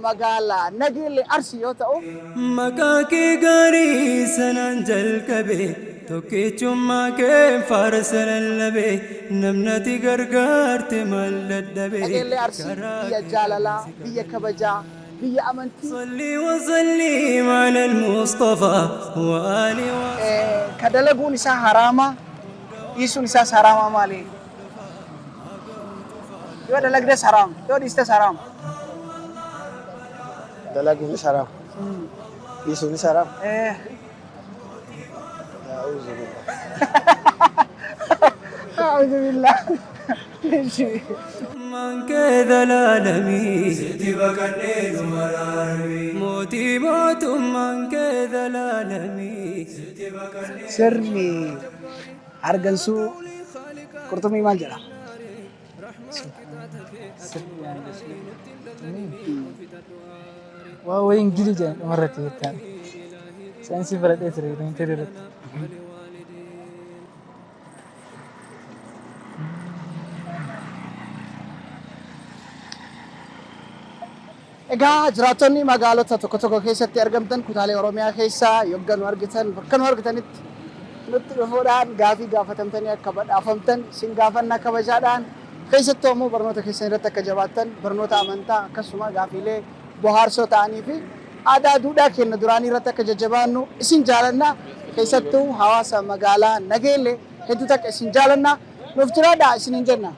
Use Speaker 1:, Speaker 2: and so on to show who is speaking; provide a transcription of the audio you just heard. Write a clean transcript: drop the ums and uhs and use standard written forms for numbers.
Speaker 1: magaalaa Nageellee Arsii yoo ta'u,
Speaker 2: Maqaa kee gaarii sanaan jalqabe, tokkichummaa kee faarsa lallabe, namnati gargaarte maal dadhabe.
Speaker 1: Nageellee Arsii biyya jaalalaa, biyya kabajaa, biyya amantii.
Speaker 2: صلي وسلم على المصطفى وآله.
Speaker 1: Ka dalaguun isaa haraama, dhiisuun isaas haraama maali? Yoo dalagdes haraama, yoo dhiistes haraama.
Speaker 3: Dalaguunis haraam. Dhiisuunis haraam. A'uuzu billah.
Speaker 1: A'uuzu billah.
Speaker 2: Man kee zalaalamii sitti baqadhee nu araarami, mootii mootummaan kee zalaalamii sitti baqadhee.
Speaker 1: Sirni hargansuu qurxummii maal jedha?
Speaker 4: Sirni hargansuu qurxummii waa wayii Ingilii jedhan dhumarratti jettaan. Saayinsii baradhee ture elementary irratti.
Speaker 1: Egaa jiraattonni magaalota tokko tokko keessatti argamtan, kutaalee Oromiyaa keessaa yogga nu argitan, bakka nu argitanitti nutti dhufuudhaan gaafii gaafatamtanii akka badhaafamtan isin gaafanna kabajaadhaan. Keessattuu ammoo barnoota keessan irratti akka jabaattan, barnoota amantaa akkasuma gaafiilee bohaarsoo ta'anii fi aadaa duudhaa keenya duraanii irratti akka jajjabaannu isin jaalanna. Keessattuu hawaasa magaalaa Nageellee hedduu takka isin jaalanna, nuuf jiraadhaa isiniin jenna.